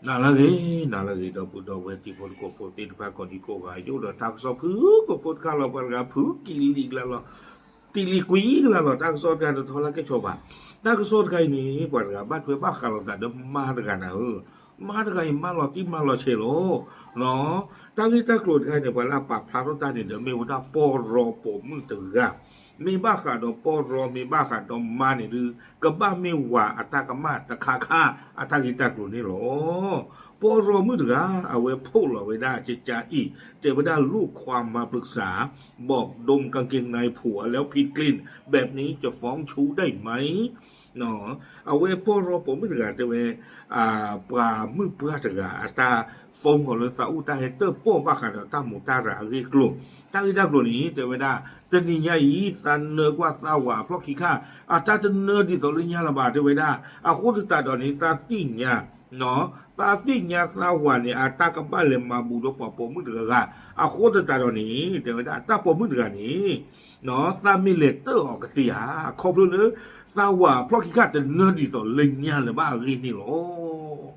နၤလၢအဂ့ၤ, နၤလၢအဂ့ၤ ဒီပုၢ်ဒီဝဲၢ်တံၤဖိသကိးဖိသ့ၣ်တဖၣ် ကိးဒံကိးဂၤ ယအိၣ်ဒီးတၢ်ကစီၣ်ဖုၣ်ကိာ်ဖိတခါလီၤ. ပှၤတဂၤဖုၣ်ကံလံာ်ကလါလီၤ, တံာ်လံာ်ကွံကလါလီၤ. တၢ်ကစီၣ်တခါတထီလၢကဲဆီဘၣ်. တၢ်ကစီၣ်တခါအံၤန့ၣ် ပှၤတဂၤဘၣ်ထွဲဘၣ်ဃးလိာ်သးဒီးမါတဂၤနၤဧၢ, မါတဂၤအံၤမါလီၤတံၢ်မါလီၤဆဲးလီၤ. တၢ်ဂ့ၢ်တၢ်ကျိၤတခါအံၤန့ၣ် ပှၤလၢအပာ်ဖျါထီၣ်တၢ်န့ၣ်ဒီး မ့ၢ်ဝဲဒၣ်ပီၢ်ရီပိာ်မုၣ်တဂၤ, မ့ၢ်ဘၣ်ဃးဒီးပီၢ်ရီ မ့ၢ်ဘၣ်ဃးဒီးမါန့ၣ်ဒုး ကဘၣ်မ့ၢ်ဝၤအတၢ်ကမၣ်တခါခါ အတၢ်ဂ့ၢ်တၢ်ကျိၤန့ၣ်လီၤ. ပီၢ်ရီမုၣ်တဂၤ အဝဲဖီၣ်လီၤဝဲဒၣ်ကကါအံၤ တဲဝဲဒၣ် ลูกความมาปรึกษา บอกดมกางเกงในผัวแล้วผิดกลิ่น แบบนี้จะฟ้องชู้ได้ไหม အဝဲပီၢ်ရီပိာ်မုၣ်တဂၤတဲဝဲ ပှၤမုၣ်ပှၢ်တဂၤအတၢ် phone ဃီၤလၢသးအိၣ်တၢ်ဟဲတၢၣ်ပီၢ် ဘၣ်ဃးဒီးတၢ်မိၢ်တၢ်ရၤအဂ့ၢ်အကျိၤ, တၢ်ဂ့ၢ်တၢ်ကျိၤန့ၣ် တဲဝဲဒၣ် တနံၤညါအံၤ သးနၢကွၢ်သးဝၤအဖျီၣ်ခံခါ အတၢ်တနၢဒ်သိးလၢညါလၢၤဘၣ် တဲဝဲဒၣ်. အဃိသတးဒီးန့ၣ် သးသ့ၣ်ညါ သးသ့ၣ်ညါသးဝၤန့ၣ် အတၢ်ကဘၣ်လဲၤမၤဘူးဒီးပှၤပိာ်မုၣ်တဂၤဂၤ, အဃိသတးဒီးန့ၣ် တဲဝဲဒၣ် တၢ်ပိာ်မုၣ်တဂၤန့ၣ် သးမ့ၢ်လဲၤတၢၣ်အီၤကသ့ဧါ, ခီဖျိလၢ သးဝၤအဖျီၣ်ခံခါတနၢဒ်သိးလၢညါလၢၤဘၣ်အဂ့ၢ်န့ၣ်လီၤ.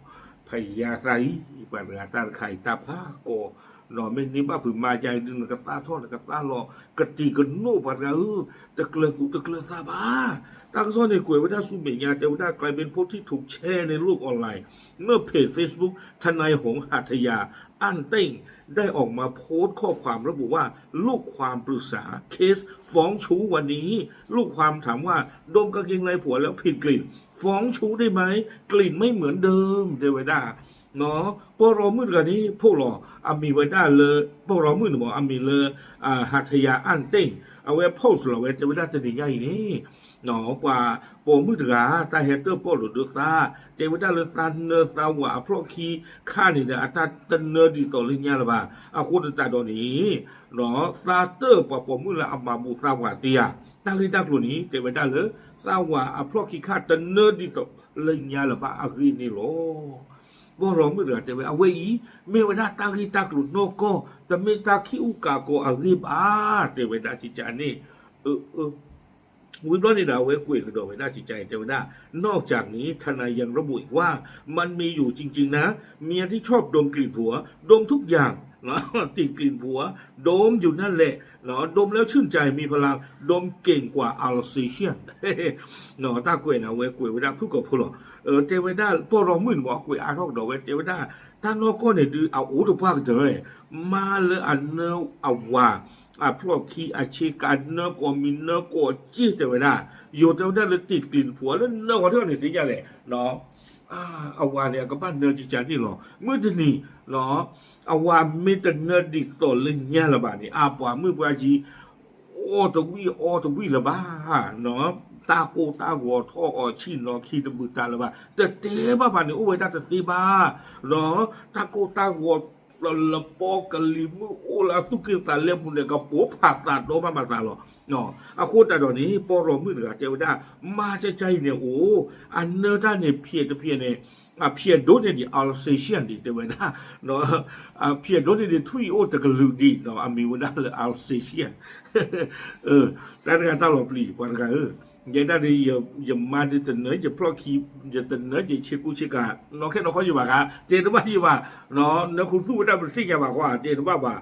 ဖယါသးအံၤ ပှၤတဂၤတၢ်တခါအံၤတၢ်ဖးကီ, ဒီးမ့ၢ်န့ၢ်ဘၣ်ဖုးမါကါဒုးနကသၣ်ထီၣ်နကသၣ်လီၤ ကတံၤကနိၣ်ပှၤတဂၤဧၢ, တကျၢၤသူၣ်တကျၢၤသးဘၣ်. တၢ်ကစီၣ်န့ၣ်ကွဲးဝဲဒၣ်ဆူမဲာ်ညါ တဲဝဲဒၣ် กลายเป็นโพสต์ที่ถูกแชร์ในโลกออนไลน์ เมื่อเพจ Facebook ทนายหงส์หัตถยา อั้นเต้ง ได้ออกมาโพสต์ข้อความระบุว่า ลูกความปรึกษา เคสฟ้องชู้วันนี้ ลูกความถามว่า ดมกางเกงในผัวแล้วผิดกลิ่น ฟ้องชู้ได้ไหม กลิ่นไม่เหมือนเดิม တဲဝဲဒၣ် ပီၢ်ရီမုၣ်တဂၤန့ၣ် ဖီၣ်လီၤ အမံၤဝဲဒၣ်လၢ ပီၢ်ရီမုၣ်န့ၣ်မ့ၢ် အမံၤလၢ หัตถยา อั้นเต้ง အဝဲ post လီၤဝဲ တဲဝဲဒၣ်တနံၤညါအံၤန့ၣ် ပှၤပိာ်မုၣ်တဂၤ တၢ်ဟဲတၢၣ်ပီၢ်လိာ်ဒီးသး, တဲဝဲဒၣ်လၢသးနၢသးဝၤအဖျီၣ်ခံခါန့ၣ်ဒီး အတၢ်တနၢဒ်သိးလၢညါလၢၤဘၣ်. အဃိသတးဒီးန့ၣ် သးတၢၣ်ပှၤပိာ်မုၣ်လၢအမၤဘူးသးဝၤသ့ဧါ. တၢ်ဂ့ၢ်တၢ်ကျိၤန့ၣ် တဲဝဲဒၣ်လၢ သးဝၤအဖျီၣ်ခံခါတနၢဒ်သိးလၢညါလၢၤဘၣ်အဂ့ၢ်န့ၣ်လီၤ. ပီၢ်ရီမုၣ်တဂၤတဲဝဲ အဝဲအံၤ မ့ၢ်ဝဲဒၣ်တၢ်ဂ့ၢ်တၢ်ကျိၤနီၢ်ကီၢ်, တမ့ၢ်တၢ်ခံးအူကးကီၤအဂ့ၢ်ဘၣ် တဲဝဲဒၣ်ကကါန့ၣ် ဝံၤဘျီန့ၣ်ဒီး အဝဲကွဲးကဒီးဝဲဒၣ်ကကါအံၤ တဲဝဲဒၣ် นอกจากนี้ ทนายยังระบุอีกว่า มันมีอยู่จริงๆ นะ เมียที่ชอบดมกลิ่นผัว ดมทุกอย่าง ติดกลิ่นผัว ดมอยู่นั่นแหละ ดมแล้วชื่นใจ มีพลัง ดมเก่งกว่า Alsatian တၢ်ကွဲးန့ၣ် အဝဲကွဲးဝဲဒၣ်ဖုၣ်ကိာ်ဖိလီၤ. တဲဝဲဒၣ် ပီၢ်ရီမုၣ်န့ၣ်မ့ၢ် အကွဲးအါထီၣ်ကဒီးဝဲ တဲဝဲဒၣ် တၢ်နီၢ်ကီၢ်န့ၣ်ဒုး အအိၣ်တပှၢ်ကတၢၢ်, မါလၢအနၢအဝၤ အဖျီၣ်ခံအဆ့ကၤ နၢကိးမံၤနၢကိးစ့ၢ် တဲဝဲဒၣ်, ယိၤတဲဝဲဒၣ်လၢ ติดกลิ่นผัว လၢနၢဃီၤထီၣ်န့ၣ်သ့ၣ်ညါလဲၣ် အဝၤန့ၣ် အကဘၣ်နၢကကါန့ၣ်လီၤ. မုၢ်တနံၤ အဝၤမ့ၢ်တနၢဒ်သိးလၢညါလၢၤဘၣ်န့ၣ် အပှၤမုၣ်ပှၤဆံး အီၣ်တဝံၣ်အီတဝံၣ်လၢၤဘၣ်, တၢ်ကိၢ်တၢ်ဂီၤထီၣ်အီၤဆံၣ်နီၤခံတဘုးတၢ်လၢၤဘၣ်, တတဲဘၣ်ဘၣ်န့ၣ် အိၣ်ဝဲဒၣ်တသ့ဘၣ်, တၢ်ကိၢ်တၢ်ဂီၤ လပီကလံၤမုၢ်အိၣ်လၢအသူၣ်က့ၢ်သးလဲပူၤန့ၣ် ကပိာ်ဖးသးဒီမးမးသးလီၤ. အဃိသတးဒီးန့ၣ် ပီၢ်ရီမုၣ်တဂၤတဲဝဲဒၣ် မါကကါအံၤန့ၣ်အိၣ် အနၢတၢ်န့ၣ် ဖျဲးတဖျဲးန့ၣ် အဖျဲးဒိၣ်န့ၢ်ဒံး Alsatian ဒံး တဲဝဲဒၣ်, အဖျဲးဒိၣ်န့ၢ်ဒံး ထွံၣ်အိၣ်တကလုာ်ဒံး အမံၤဝဲဒၣ်လၢ Alsatian တၢ်တဂၤတၢ်လီၤပျံၤ ပှၤတဂၤဧၢ, ယဲဒၣ်ဒီး ယမါဒုးတနၢယဖျီၣ်ခံ ယတနၢယဆ့ကူဆ့ကၤ နီၢ်ခဲနီၢ်ခီယဘၣ်ဃး တဲတဘၣ်ယဘၣ်, နၢခူသူၣ်ဝဲဒၣ်ပတသ့ၣ်ညါဘၣ်ဃီ တဲတဘၣ်ဘၣ်.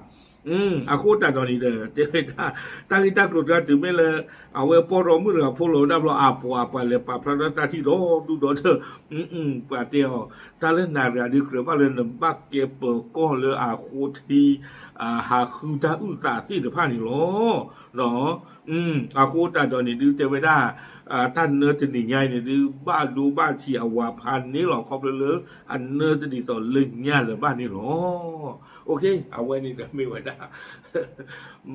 အဃိသတးဒီးန့ၣ်ဒီး တဲဝဲဒၣ် တၢ်ဂ့ၢ်တၢ်ကျိၤတဂၤတုၤမ့ၢ်လၢ အဝဲပီၢ်ရီမုၣ်တဂၤဖိလီၤဝဲဒၣ်ဘျီ အပှၤပှၤလဲၤပာ်ဖျါထီၣ်တၢ်ထံၣ်ဒီဒူၣ်ဒီထၢ ပှၤတဲအီၤ တၢ်လၢနၤတဂၤဒုးကြၢးဘၣ်လၢနဘၣ်ကဲပၢၤကီၢ်လၢအဃိထံ ဟးဃုတၢ်အုၣ်သးသ့ၣ်တဖၣ်န့ၣ်လီၤ. အဃိသတးဒီးန့ၣ်ဒုးတဲဝဲဒၣ် တၢ်နၢတနံၤညါအံၤန့ၣ်ဒုး ဘၣ်ဒိဘၣ်ထံးအဝၤဖးန့ၣ်လီၤ ခီဖျိလၢ အနၢတဒ်သိးလၢညါလၢၤဘၣ်န့ၣ်လီၤ. အဝဲန့ၣ်ဒီးမ့ၢ်ဝဲဒၣ်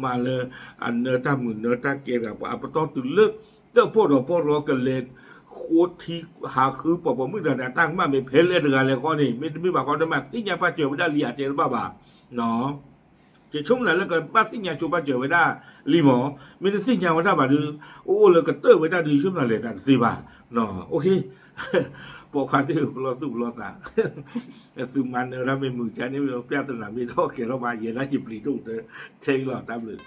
မၤလၢ အနၢတၢ်မုာ်နၢတၢ်ကဲတဂၤ ပှၤအပတီၢ်တုၤလၢ တၢၣ်ပီၢ်ဒီးပီၢ်ရီကလဲၤ ဃိထံ ဟးဃုပှၤပိာ်မုၣ်တဂၤန့ၣ် အတၢ်ကမၣ်မ့ၢ်ဖဲလဲၣ်တဂၤလဲၣ်ဃီန့ၣ် မ့တမ့ၢ်ဘၣ်ဃီဒီးမ့ၢ်သ့ၣ်ညါဘၣ်စၢၤဝဲဒၣ်လံဧါ တဲတဘၣ်ဘၣ် ယဆိကမိၣ်လၢကဘၣ်သ့ၣ်ညါဆိဘၣ်စၢၤဝဲဒၣ်လံမး, မ့ၢ်တသ့ၣ်ညါဝဲဒၣ်ဘၣ်ဒီး အိၣ်အိၣ်လၢကတၢၢ်ဝဲဒၣ်ဒီး ယဆိကမိၣ်လဲၤသးတသ့ဘၣ်. ပိာ်ခွါသ့ၣ်ဧၢ ပလီၢ်သူၣ်ပလီၢ်သး သုမၤနၢၤတၢ်မ့ၢ်မုာ်ကန့ၣ် ပြဿနာမ့ၢ်ထီၣ်ကဲထီၣ်ဘၣ် ယဲဒၣ်ယပျံၤဒိၣ်ကတၢၢ် ထဲအံၤလီၤ တၢ်ဘျုး